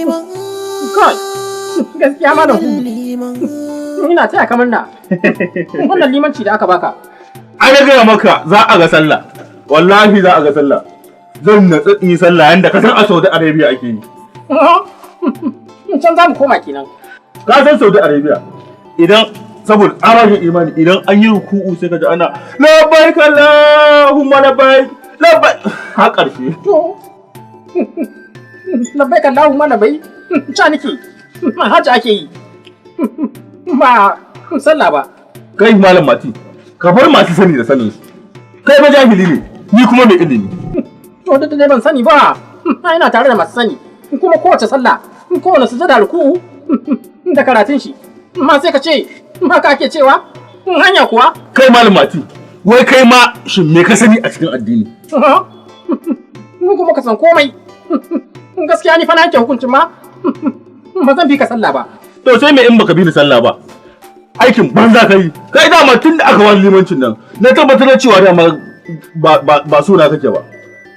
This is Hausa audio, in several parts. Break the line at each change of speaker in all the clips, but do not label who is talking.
Liman.
Kai, gaskiya malam
Liman.
Ina taya kamar na. Wannan limanci da aka baka.
An gaya maka za a ga sallah. Wallahi za a ga sallah. Zan natsu in yi sallah yanda ka san a Saudi Arabia ake yi.
Can za mu koma kenan.
Ka san Saudi Arabia idan saboda tsabagen imani idan an yi ruku'u sai ka ji ana labbaik Allahumma labbaik labbaik har ƙarshe.
To, labbaik Allahumma labbaik, ca nake, hajji ake yi, ba sallah ba.
Kai Malam Mati, ka bar masu sani da sanin su. Kai ba jahili ne, ni kuma mai ilimi.
To, duk da dai ban sani ba, ina tare da masu sani, kuma kowace sallah, kowane sujada ruku'u da karatun shi. Ma sai ka ce, haka ake cewa, hanya kuwa.
Kai Malam Mati, wai kai ma shin me ka sani a cikin addini?
Mu kuma ka san komai. Gaskiya ni fa na yanke hukuncin ma, ba zan bi ka sallah ba.
To sai me in baka bi ni sallah ba? Aikin banza ka yi. Kai dama tun da aka wani limancin nan, na tabbatar da cewa dama ba so na kake ba.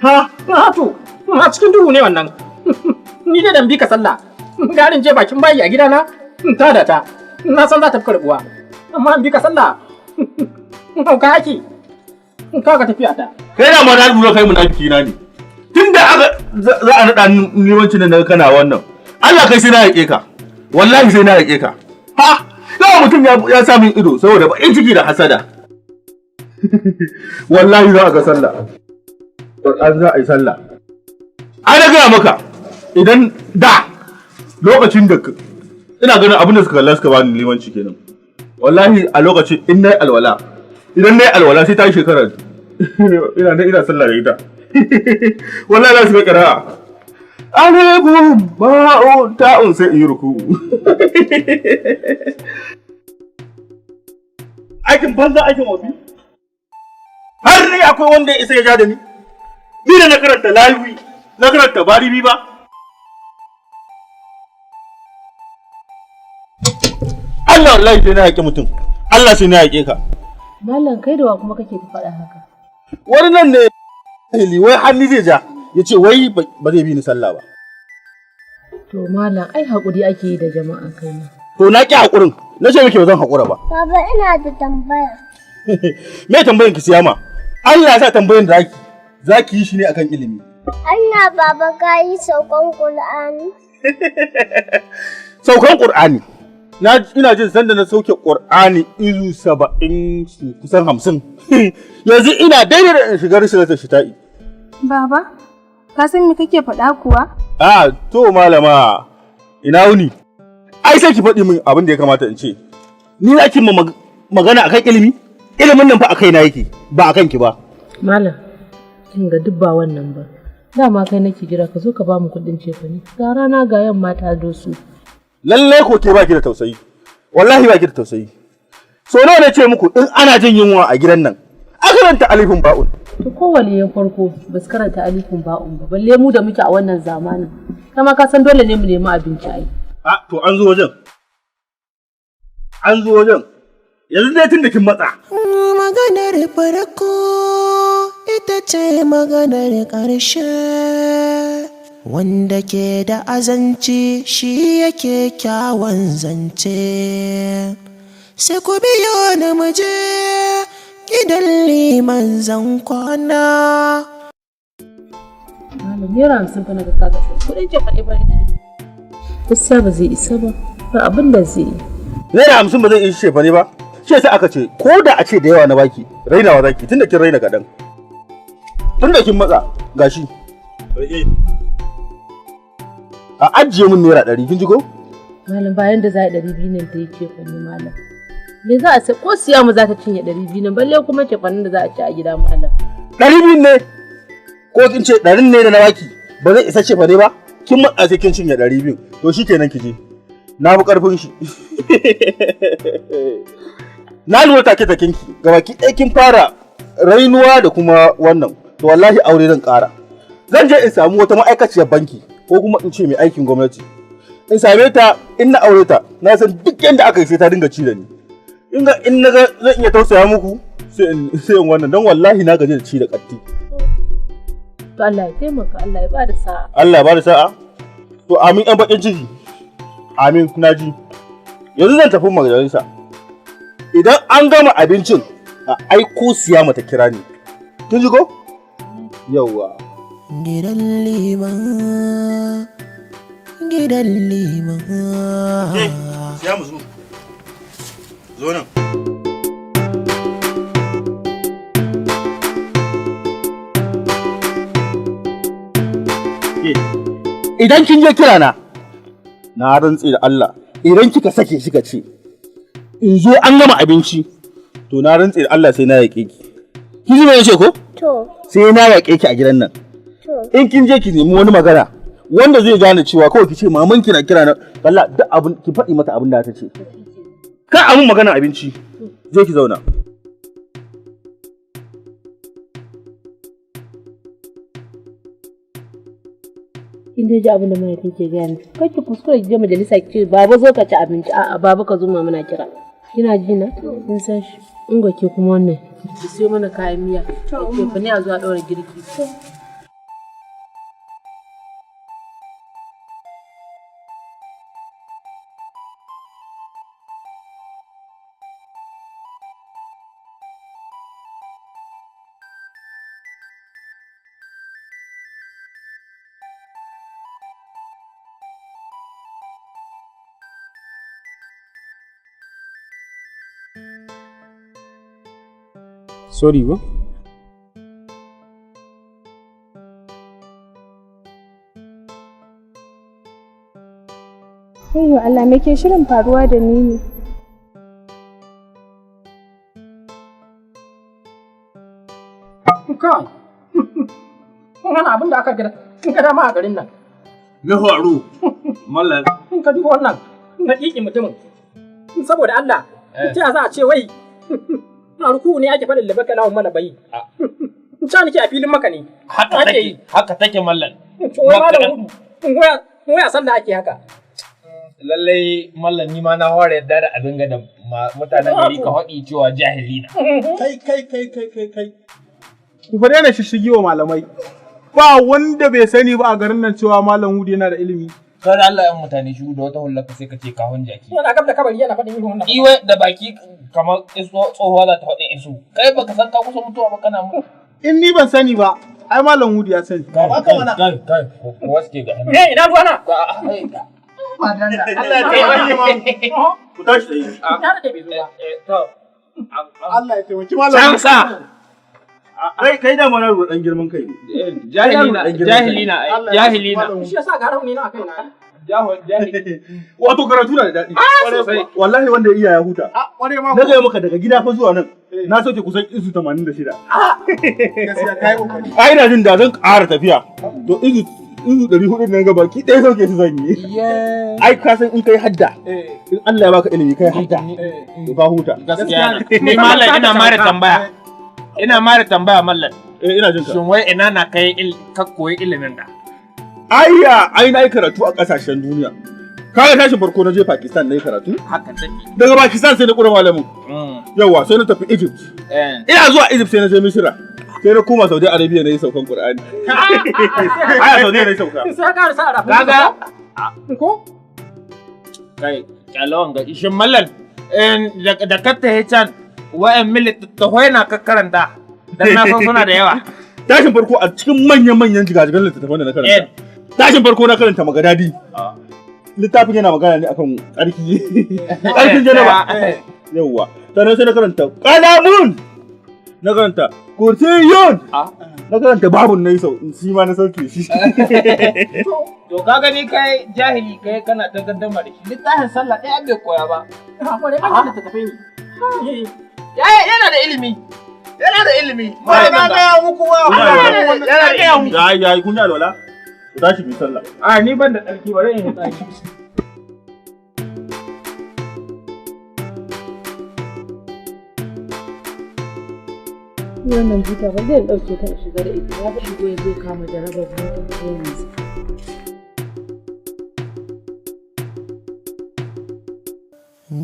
Ha, ha to, a cikin duhu ne wannan. Ni dai dan bi ka sallah. Garin je bakin bayi a gidana, ta da ta. Na san za ta fi karbuwa. Amma in bi ka sallah, hauka ake. Ka ga tafiya ta.
Kai dama na lura kai munafiki na ne. Tun da aka za a naɗa limancin nan kana wannan. Allah kai sai na yaƙe ka. Wallahi sai na yaƙe ka. Ha! Yawa mutum ya sa min ido saboda baƙin ciki da hasada. Wallahi za a ga sallah. An za a yi sallah. Ai na gaya maka idan da lokacin da ina ganin abin da suka kalla suka bani limanci kenan. Wallahi a lokacin in nayi alwala, idan nayi alwala sai ta yi shekara ina nan ina sallah da ita. Wallahi za su ga ƙira'a. Alifun ba'un ta'un sai in yi ruku'u. Aikin banza aikin wofi. Har ni akwai wanda ya isa ya ja da ni. Ni da na karanta lawi, na karanta baribi ba. Allah wallahi sai na yaƙi mutum. Allah sai na yaƙe ka.
Malam kai da wa kuma kake ta faɗa haka?
Wani nan ne wai har ni zai ja. Ya ce wai ba zai bi ni sallah ba.
To malam ai haƙuri ake yi da jama'a kai ma.
To na ƙi haƙurin, na ce miki ba zan haƙura ba.
Baba ina da tambaya.
Me tambayan ki Siyama? Allah ya sa tambayan da zaki yi shi ne akan ilimi.
Allah baba ka yi saukan Qur'ani.
Saukan Qur'ani. Na ina jin sanda na sauke Qur'ani izu 70 kusan 50. Yanzu ina daidai da in shiga risalatar shita'i.
Baba, ka san me kake faɗa kuwa?
A to malama ina wuni. Ai sai ki faɗi min abin da ya kamata in ce. Ni za ki magana akan ilimi? Ilimin nan fa akai na yake, ba akan ki ba.
Malam, kin ga duk ba wannan ba. Dama kai nake jira ka zo ka ba mu kuɗin cefane. Ga rana ga yamma ta doso.
Lallai ko ke baki da tausayi. Wallahi baki da tausayi. So nawa na ce muku in ana jin yunwa a gidan nan, a karanta alifin ba'un.
To kowane yan farko ba su karanta alifin ba'un ba, balle mu da muke a wannan zamanin. Kama ka san dole ne mu nemi abinci ai.
A to an zo wajen. An zo wajen. Yanzu dai tun da kin matsa.
Maganar farko ita ce maganar ƙarshe. Wanda ke da azanci shi yake kyawun zance. Sai ku biyo ni mu je gidan liman zan kwana.
Malam naira 50 fa na ga kaga kuɗin cefane ba ne. Gaskiya ba zai isa ba, ba abin da zai yi.
Naira 50 ba zai iya cefane ba. Shi yasa aka ce ko da a ce da yawa na baki, rainawa zaki tunda kin raina kaɗan. Tunda kin matsa gashi. A ajiye min naira 100 kin ji ko?
Malam bayan da za a 200 nan ta yi cefane malam. Me za a sai ko siya mu za ta cinye 200 nan balle kuma cefanen da za a ci a gida malam.
200 ne? Ko kin ce 100 ne da na baki ba zai isa cefane ba? Kin matsa sai kin cinye 200 to shikenan ki je. Na fi karfin shi. Na lura take taken ki gabaki ɗaya kin fara rainuwa da kuma wannan to wallahi aure zan ƙara. Zan je in samu wata ma'aikaciyar banki ko kuma in ce mai aikin gwamnati. In same ta in na aure ta na san duk yanda aka yi sai ta dinga ci da ni. In ga in na ga zan iya tausaya muku sai in wannan don wallahi na gaji da ci da ƙatti.
To Allah ya taimaka, Allah ya bada sa'a.
Allah ya bada sa'a. To amin yan bakin ciki. Amin naji. Yanzu zan tafi majalisa. Idan an gama abincin a aiko siya mata kira ni. Kin ji ko? Yawwa.
Gidan liman, gidan liman.
Siya mu zo. Zo nan. Idan kin je kira na, na rantse da Allah, idan kika sake kika ce, in zo an gama abinci, to na rantse da Allah sai na yaƙe ki. Kin ji me nace ko?
To.
Sai na yaƙe ki a gidan nan.
To.
In kin je ki nemi wani magana wanda zai gane cewa kawai ki ce maman ki na kira na, Allah duk abin ki faɗi mata abin da ta ce. Ka abin magana abinci, je ki zauna.
Kin dai ji abin da mahaifin ke gaya miki. Kar ki kuskure ki je majalisa ki ce baba zo ka ci abinci, a'a baba ka zo ma muna kira. Kina ji na? Kin san shi. In ke kuma wannan ki siyo mana kayan miya. To fa ne a zo a ɗaura girki.
Sorry ba?
Wayyo Allah, me ke shirin faruwa da ni ne?
Kai. Kun hana abin da aka gida, kun ga dama a garin nan.
Me faru? Mallam.
In ka duba wannan, na ƙiƙi mutumin. Saboda Allah, ta za a ce wai na ruku ne ake faɗin labaka lawon mana bayi. Ca nake a filin maka ne.
Haka take, haka take mallam.
To wai malam Hudu, wai a sallah ake haka.
Lallai mallam ni ma na fara yadda da abin ga da mutanen gari ka faɗi cewa jahili na.
Kai kai kai kai kai kai. Ku fa daina shishigi wa malamai. Ba wanda bai sani ba a garin nan cewa Malam Hudu yana da ilimi.
Kada Allah yan mutane shi da wata hullaka sai ka ce kahon jaki.
Yana gab da kabari yana faɗin irin wannan.
Iwe da baki kamar iso tsohuwa za ta faɗin iso. Kai baka san ka kusa mutuwa ba kana mutu.
In ni ban sani ba, ai Malam Hudu ya sani.
Kai kai kai ko wasu ke ga hannu.
Eh ina ruwana.
Allah ya taimake mu. Ku tashi tsaye.
Ya daɗe bai zo ba.
Allah ya taimaki Malam.
Cansa.
Kai kai da mana dan girman kai.
Jahili na jahili na jahili na.
Shi yasa ga rauni na a kaina.
Jahili.
Wato karatu na da daɗi. Wallahi wanda ya iya ya huta. Na gaya maka daga gida fa zuwa nan na sauke kusan izu 86.
Gaskiya kai kokari.
Ai ina jin da zan ƙara tafiya. To izu 400 nan gaba ki ɗaya sauke su zan yi. Ai ka san in kai hadda. In Allah ya baka ilimi kai hadda. To ka huta.
Gaskiya ni mallam ina mara tambaya. Ina mara tambaya mallam.
Eh ina jin ka.
Shin wai ina na kai ka koyi ilimin da?
Ayya, ai na yi karatu a ƙasashen duniya. Kaga tashin farko na je Pakistan na yi karatu.
Haka take.
Daga Pakistan sai na ƙura malamin. Yawwa sai na tafi Egypt. Ina zuwa Egypt sai na je Misira. Sai na koma Saudi Arabia na yi saukan Qur'ani. Ai Saudi na yi sauka.
Sai ka rasa arabu.
Kaga
ko?
Kai, kyalawan ga shin mallam da ka tafi can wa'an littattafai na ka karanta dan na san suna da yawa.
Tashin farko a cikin manyan-manyan jigajigan littattafan da na karanta. Tashin farko na karanta Magadadi. Littafin yana magana ne akan tsarki. Tsarkin janaba. Yawwa. Sannan sai na karanta Qalamun. Na karanta Kursiyun. Na karanta babun na yi sau shi ma na sauke shi.
To ka gani kai jahili kai kana ta gaddama da shi. Littafin sallah ɗaya bai koya ba.
Kwarai manyan littattafai ne.
Yana da ilimi. Yana da ilimi.
Ba na gaya muku ba.
Yana da ilimi.
Yayi yayi kun yi alwala? Ku tashi bi sallah.
A ni ban da tsarki bari in yi tsarki.
Wannan buta ba zai ɗauke ta in shiga da ita ya fi shigo ya zo kama jarabar buta ko yanzu.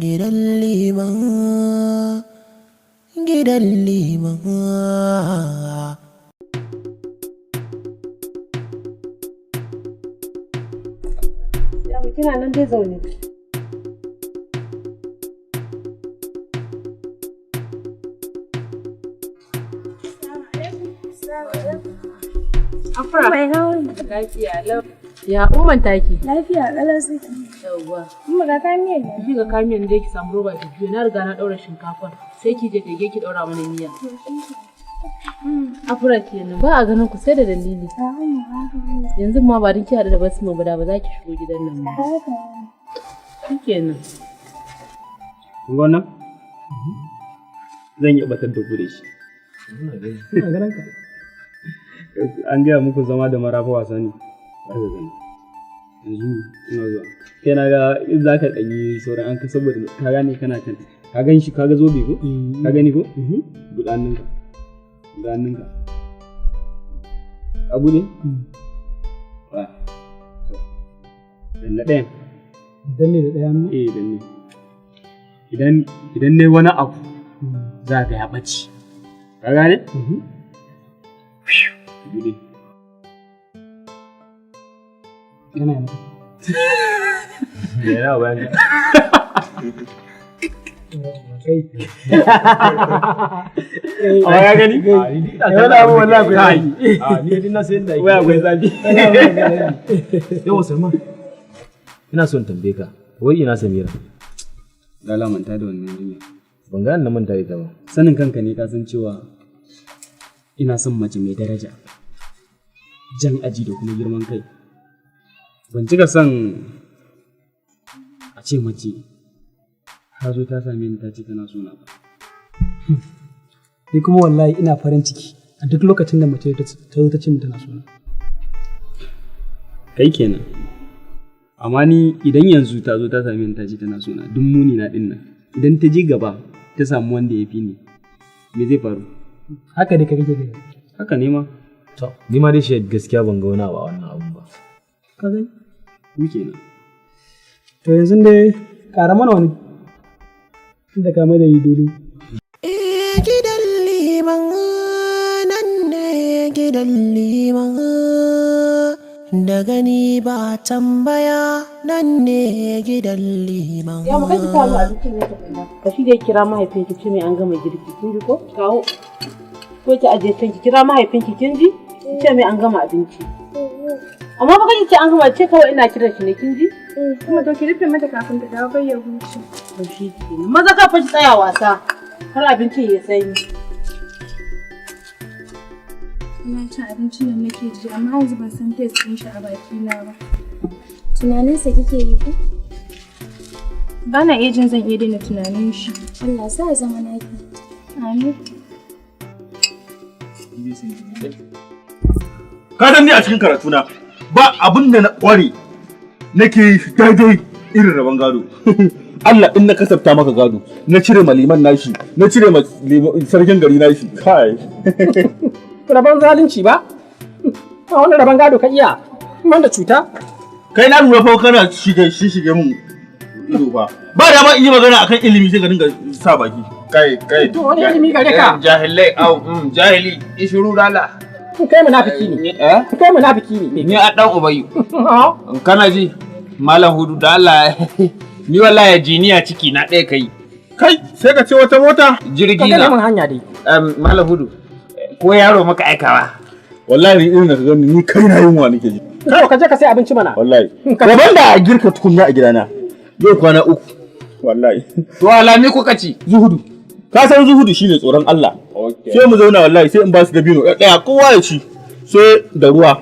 Gidan liman, gidan liman.
Kina nan dai zaune. Afra. Lafiya lau. Ya umman taki.
Lafiya ƙalau suke.
Yawwa.
Umma ga kayan miyan nan.
Ki ga kayan miyan dai ki samu roba ki juya. Na riga na ɗaura shinkafar. Sai ki je dage ki ɗaura mana miya. Afra kenan. Ba a ganin ku sai da dalili. Yanzu ma ba din ki haɗu da Basma ba da ba za ki shigo gidan nan ba. Shikenan.
Kun ga wannan? Zan iya batar da ku da shi.
Ina ganin ka.
An gaya muku zama da marafa wasa ne. Ba ka gani. Yanzu ina zuwa. Kai na ga in za ka ɗan yi sauran an ka saboda ka gane kana kan. Ka gan shi ka ga zobe ko? Ka gani ko? Buɗe hannunka. Buɗe hannunka. Ka buɗe? Ba. To. Danna ɗayan.
Danne da ɗaya hannu?
Eh danne. Idan ne wani abu za ka ya ɓace. Ka gane? Buɗe.
Yana yana.
Yana bayan ka.
Kai.
Amma ka gani?
Wani abu wallahi akwai zafi.
Ni din na sayan da Wai akwai zafi.
Yawa Salman, ina son tambaye ka, wai ina Samira?
Lala manta da wannan yarinya.
Ban gane na manta ita ba.
Sanin kanka ne ka san cewa ina son mace mai daraja, jan aji da kuma girman kai. Ban cika son a ce mace ta zo ta same ni ta ce tana so na ba.
Ni kuma wallahi ina farin ciki a duk lokacin da mace ta zo ta ce min tana so na.
Kai kenan. Amma ni idan yanzu ta zo ta same ni ta ce tana so na duk muni na din nan. Idan ta je gaba ta samu wanda ya fi ni me zai faru?
Haka dai ka kake gani.
Haka ne ma.
To, ni ma dai shi gaskiya ban ga wani abu a wannan abun ba.
Ka gani?
Ku kenan.
To yanzu dai ƙara mana wani. Tunda ka mai da yi dole.
Eh gidan liman nan ne gidan liman da gani ba tambaya nan ne gidan liman.
Ya mu kai ki kawo abincin ne tukunna. Ka shi dai kira mahaifinki ce mai an gama girki kin ji ko? Kawo. Ko ki aje can ki kira mahaifinki kin ji? Ki ce mai an gama abinci. Amma ba kake ce an gama ce kawai ina kiran shi ne kin ji?
Kuma to ki rufe mata kafin ta dawo kai ya huce.
To shi kenan. Maza ka fa ki tsaya wasa. Har abincin ya sanyi.
Ina cin abincin nan nake ji amma yanzu ban san taste ɗin shi a bakina ba.
Tunaninsa kike yi ko?
Ba na iya jin zan iya daina tunanin shi.
Allah sa ya zama naki.
Amin.
Ka san ni a cikin karatuna ba abin da na ƙware nake yi shi daidai irin rabon gado. Allah in na kasafta maka gado na cire ma liman nashi na cire ma sarkin gari nashi kai.
Rabon zalunci ba? Ba wani rabon gado ka iya wanda cuta?
Kai na lura fa kana shige shige mun ido fa. Ba dama in yi magana akan ilimi sai ka dinga sa baki.
Kai kai.
To wani ilimi gare ka?
Jahilai au jahili ishiru dala.
Kai munafiki ne.
Eh?
Kai munafiki ne.
Ni a dan ubayu. In kana ji Malam Hudu da Allah ni wallahi jiniya ciki na ɗaya kai.
Kai sai ka ce wata mota
jirgi
Ka
na.
mun hanya dai.
Malam Hudu ko yaro maka aikawa.
Wallahi ni irin da ka gani ni kai na yunwa nake ji.
To ka je ka sai abinci mana.
Wallahi. Gaban da girka tukunya a gidana. Yau kwana uku. Wallahi.
To alami kuka ci.
Zuhudu. Ka san zuhudu shine tsoron Allah. Sai mu zauna wallahi sai in ba su dabino ɗaya kowa ya ci sai da ruwa.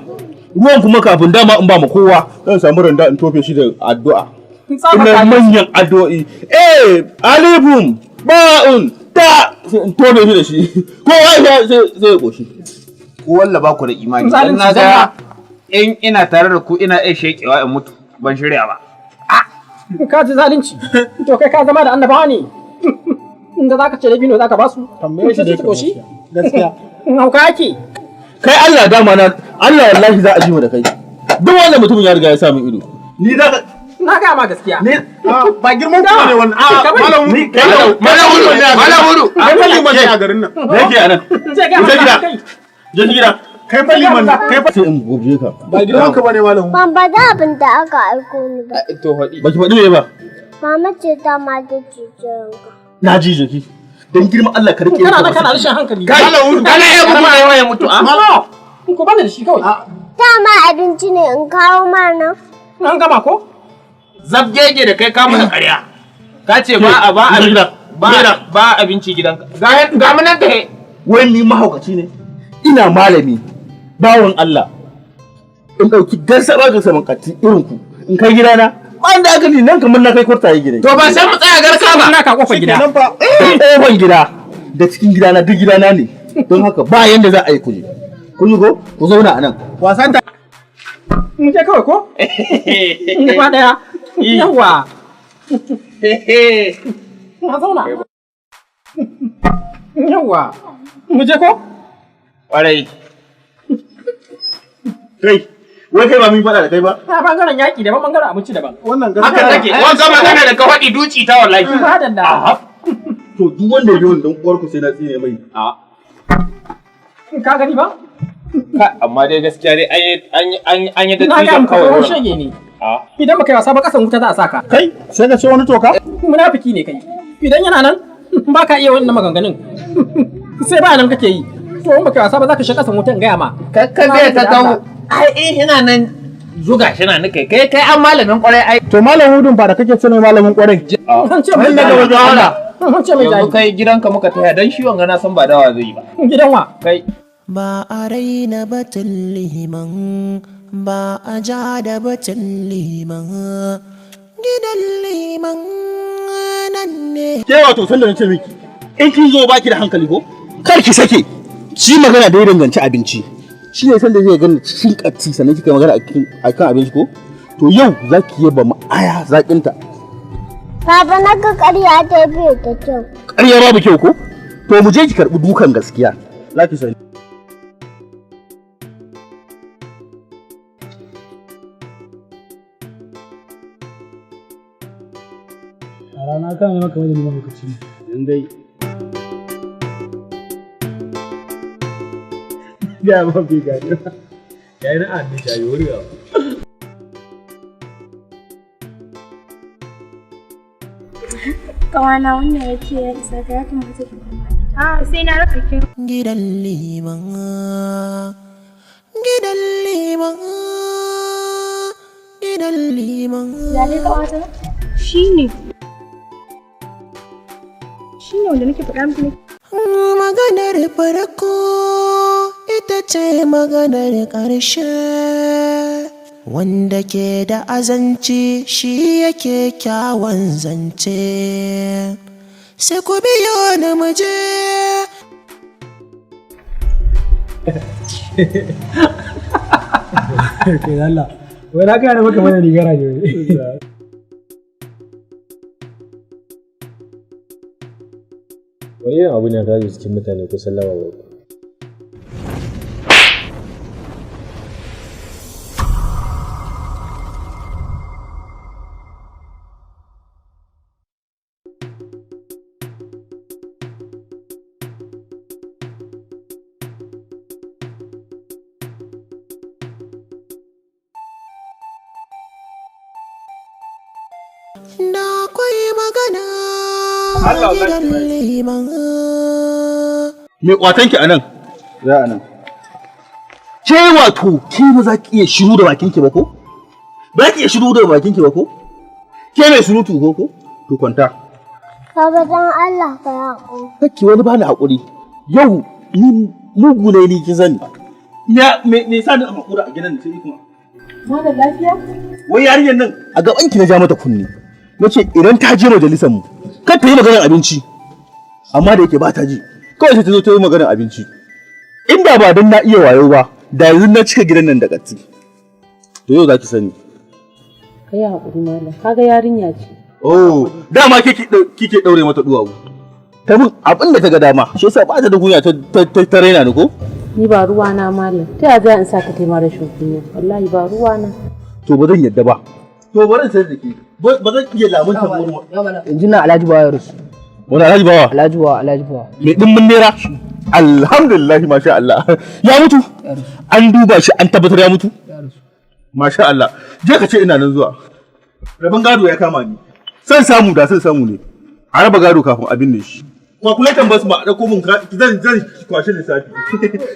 Ruwan kuma kafin dama in ba mu kowa zan samu randa in tofe shi da addu'a. Ina manyan addu'o'i. Eh alifun ba'un ta sai in tofe shi da shi. Kowa ya sai sai ya koshi.
Ko walla ba ku da imani.
Zalunci
In na ga
zalla.
in ina tare da ku ina iya shekewa in mutu ban shirya ba.
Ka ji zalunci. To kai ka zama da annabawa ne. Inda zaka ce dabino zaka ba su.
Tambaye shi dai
su koshi.
Gaskiya.
Hauka ake.
Kai Allah dama na Allah wallahi za a ji mu da kai. Duk wannan mutumin ya riga ya sa min ido. Ni za ka
Na gaya ma gaskiya.
Ni
ba girman ku ne wannan. A Malam Hudu.
Malam Hudu Malam Hudu.
Ai liman ne a garin nan.
Me yake anan?
Zai gaya
Wuce
maka
gida.
kai.
Je gida.
Kai fa liman kai fa
sai in gobe ka.
Ba gidanka bane malam.
Ban faɗi abin da aka aiko ni ba.
To faɗi.
Baki faɗi me ba?
Mama ce ta ma ta cikin ka.
Na ji jiki. Dan girman Allah ka rike ni.
Kana kana rashin hankali.
Kai kana iya bugu da ya mutu a.
Malo. Ko bani da shi kawai.
Dama abinci ne in kawo mana.
An gama ko?
Zabgege da kai kama da ƙarya. Ka ce ba a ba ba abinci gidanka. Ga mu nan tahe.
Wai ni mahaukaci ne. Ina malami. Bawan Allah. In ɗauki garsaba ga saman katti irin ku. In kai gidana. Wanda aka ni nan kamar na kai kwartaye gidan.
To ba sai mu tsaya garka ba.
Na ka kofar gida.
Kofar gida da cikin gidana duk gidana ne. Don haka ba yanda za a yi kuje. Kun yi ko? Ku zauna a nan.
Wasan ta.
Mu je kawai ko? Gaba daya. Yawwa. Na zauna. Yawwa. Mu je ko?
Kwarai.
Kai. Wai kai ba mun faɗa da kai ba?
Ta bangaren yaƙi daban bangaren abinci daban.
Wannan
gaskiya. Haka take. Wanga magana da ka faɗi duci ta wallahi.
Madalla.
To duk wanda ya biyo ni dan uwarku sai na tsine mai.
A.
Ka gani ba?
Ka amma dai gaskiya dai an yi
Na ga
dattijon
maka
kawai.
tsohon shege ne. Idan baka yi wasa ba kasan wuta za a saka.
Kai sai ka ce wani toka?
Munafiki ne kai. Idan yana nan ba ka iya wannan maganganun. Sai ba nan kake yi. To in baka yi wasa ba za ka shiga kasan wuta in gaya ma.
Ka zai ta taho. Ai in ina nan zuga shi na nake kai kai an malamin kwarai ai.
To malam Hudun fa da kake ce mai malamin kwarai.
An ce mai
Tun daga wajen wala.
An ce mai
Yanzu
jahili.
kai gidanka muka taya dan shi wanga na san ba dawa zai yi ba.
Gidan wa?
Kai.
Ba a raina batun liman, ba a ja da batun liman, gidan liman nan ne.
Ke wato sanda na ce miki in kin zo baki da hankali ko? Kar ki sake. Shi magana da ya danganci abinci. Shi ne sanda zai gani cikin katti sannan kika magana akan abinci ko? To yau za ki yaba ma aya zaƙinta.
Baba na ga ƙarya ta biyu ta kyau.
Ƙarya babu kyau ko? To mu je ki karɓi dukan gaskiya. Za ki sani.
A rana kan yi maka wani mahaukaci ne. Yanzu dai. Ga ba bi ga. Ya yi na addi shayi wuri ga.
Kawana wannan ya ce ya isa ka ya kamata ki koma. Ah, sai na raka ki.
Gidan liman, gidan liman, gidan liman.
Ya dai kawata? Shi ne. Shi ne wanda nake faɗa miki ne.
Maganar farko ita ce maganar ƙarshe. Wanda ke da azanci shi yake kyawun zance. Sai ku biyo ni mu je.
Kai Allah. Wai na gane maka mana rigara ne.
Wani irin abu ne ka zo cikin mutane ko sallama ba ku.
Da akwai magana
Allah
gidan liman.
Me kwatanki a nan? Za a nan. Ke wato ke ba za ki iya shiru da bakinki ba ko? Ba ki iya shiru da bakinki ba ko? Ke mai surutu ko ko? To kwanta.
Baba dan Allah ka yi haƙuri.
Kake wani bani hakuri. Yau ni mugu ne ni kin sani. Me sa ni a hakura a gidan sai kuma.
Malam lafiya?
Wai yarinyar nan a gaban ki na ja mata kunni. Nace idan ta je majalisar mu kar ta yi maganar abinci. Amma da yake ba ta ji. Kawai sai ta zo ta yi maganar abinci. Inda ba don na iya wayo ba, da yanzu na cika gidan nan da katti. To yau za ki sani.
Ka yi haƙuri malam, kaga yarinya ce.
Oh, dama ke kike daure mata duwawu. Ta bin abin da ta ga dama, shi yasa ba ta da kunya ta raina ni ko?
Ni ba ruwa na malam, ta yaya za in sa ka taimaka rashin kunya? Wallahi ba ruwa na.
To ba zan yadda ba. To ba zan sayar da ke. Ba zan iya lamunta ruwa.
Yanzu na Alhaji Bawa ya rasu.
Wani Alhaji Bawa?
Alhaji Bawa, Alhaji Bawa.
Mai dimbin naira? Alhamdulillah masha Allah. Ya mutu? An duba shi an tabbatar ya mutu? Masha Allah. Je ka ce ina nan zuwa. Rabon gado ya kama ni. San samu da san samu ne. A raba gado kafin a binne shi. Kwakuletan basu ma ɗauko mun zan kwashi lissafi.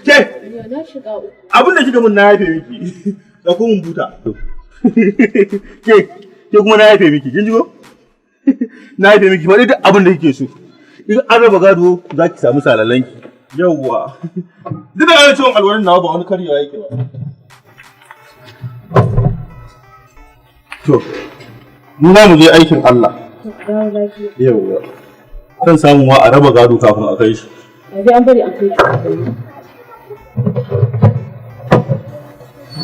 Ke
Na shiga uku.
Abin da kika mun na yafe miki. Ɗauko mun buta. Ke kuma na yafe miki. Kin ji ko? Na yafe miki, faɗi duk abin da kike so. In an raba gado za ki samu salalanki. Yawwa. Duk da ganin ciwon alwarin nawa ba wani karyewa yake ba. To, mu za mu je aikin Allah.
Dawo lafiya.
Yawwa. Zan samu ma a raba gado kafin a kai shi.
A je an bari an kai shi.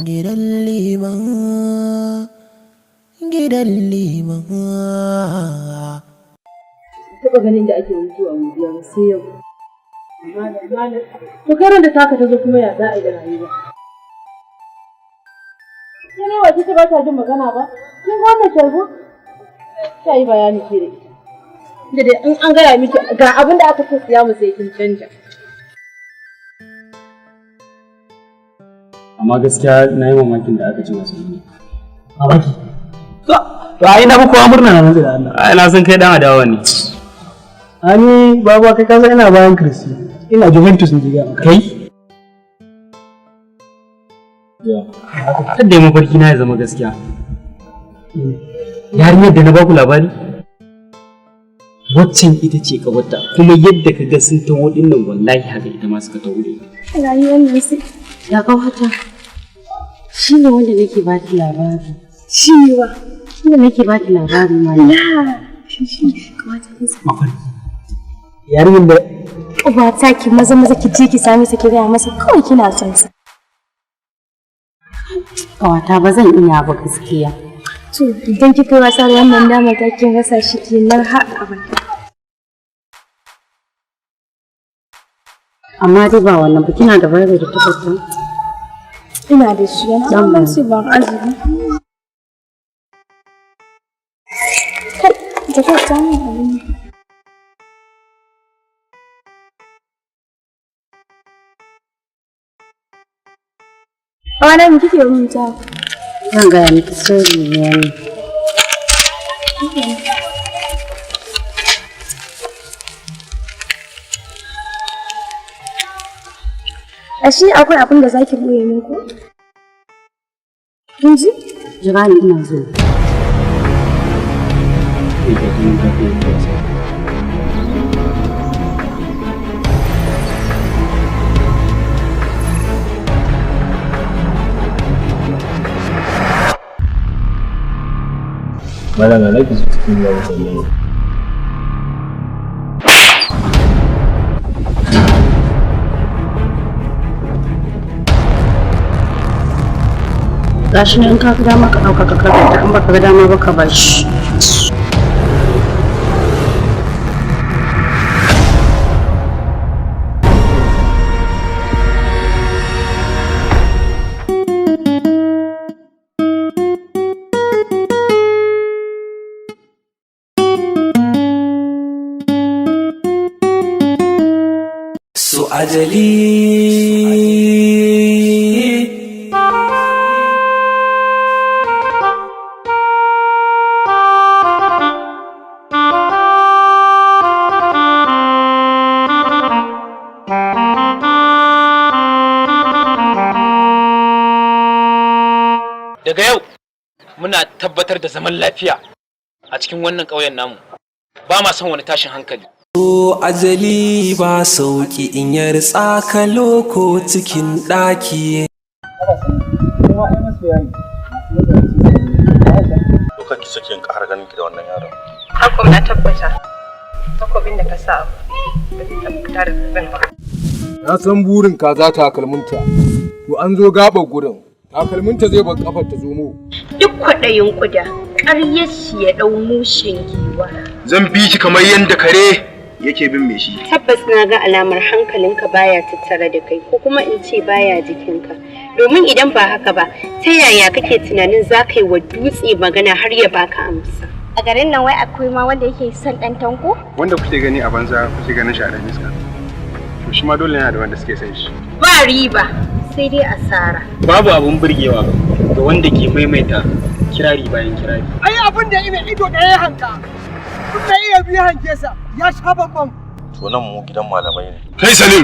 Gidan liman, gidan liman.
Taɓa ganin da ake mutuwa godiya ba sai yau. Malam, malam. To karan da taka ta zo kuma ya za a yi da rayuwa? Ke ne wace ce ba ta jin magana ba? Kin ga wannan sharbu? Ta yi bayani ke da ita. Da dai in an gaya miki ga abin da aka ce siya mu sai kin canja.
Amma gaskiya na yi mamakin da aka ci wasanni.
Mamaki. To ai na fi kowa murna na rantsi da Allah.
Ai na san kai dan adawa ne.
Ani baba kai ka san ina bayan Cristi. Ina Juventus ne ga maka.
Kai? Kada ya mafarki na ya zama gaskiya. Yarinyar da na baku labari? Waccan ita ce kawarta kuma yadda ka ga sun taho din nan wallahi haka ita ma suka taho da ita.
Rayuwar nan sai.
Ya kawata. Shi ne wanda nake ba ki labari.
Shi ne wa.
Shi ne nake ba ki labari ma.
La. Shi kawata kin sa.
Mafarki. Yarinyar da
Uba ta ki maza maza ki je ki same sa ki gaya masa kawai kina son sa.
Kawata ba zan iya ba gaskiya.
To idan kika yi wasa da wannan damar ta kin rasa shi kenan har abada.
Amma dai ba wannan ba, kina da bayar da takarda.
Ina da shi yana
Dan
amma
ba.
sai ban azumi. Kai, jakar ta min abin nan. Ƙawana me kike rubuta?
Zan gaya miki sirri ne wannan.
Ashe akwai abin da zaki boye min ko? Kin ji?
Jira ni ina zuwa.
Kai ka tunan ka kai wasa. Malam na ki cikin yawan sannan.
Gashi nan in ka ga dama ka ɗauka ka karanta, in baka ga dama ba ka bar shi.
Su ajali.
Daga yau muna tabbatar da zaman lafiya a cikin wannan ƙauyen namu. Ba ma son wani tashin hankali.
So ajali ba sauki in ya ritsa ka loko cikin ɗaki.
To kar ki sake in ƙara ganin ki da wannan yaron.
Hakum na tabbata takobin da ka sa ba zai taɓa fita daga zan ba.
Na san burin ka za takalminta. To an zo gaɓar gurin. Takalminta zai bar kafar ta zomo.
Duk kwaɗayin ƙuda, ƙaryar shi ya ɗau mushen giwa.
Zan bi ki kamar yadda kare yake bin mai shi.
Tabbas na ga alamar hankalinka baya tattare da kai ko kuma in ce baya jikinka. Domin idan ba haka ba, ta yaya kake tunanin za ka yi wa dutse magana har ya baka amsa?
A garin nan wai akwai ma wanda yake son ɗan tanko?
Wanda kuke gani a banza kuke ganin shi a ɗan iska. To shi ma dole yana da wanda suke son shi.
Ba riba Sai dai asara.
Babu abun burgewa ga wanda ke maimaita kirari bayan kirari.
Ai abin da ina ido ɗaya ya hanka. Kun da iya biya hanke sa ya sha bambam.
To nan mu gidan malamai ne.
Kai Salim,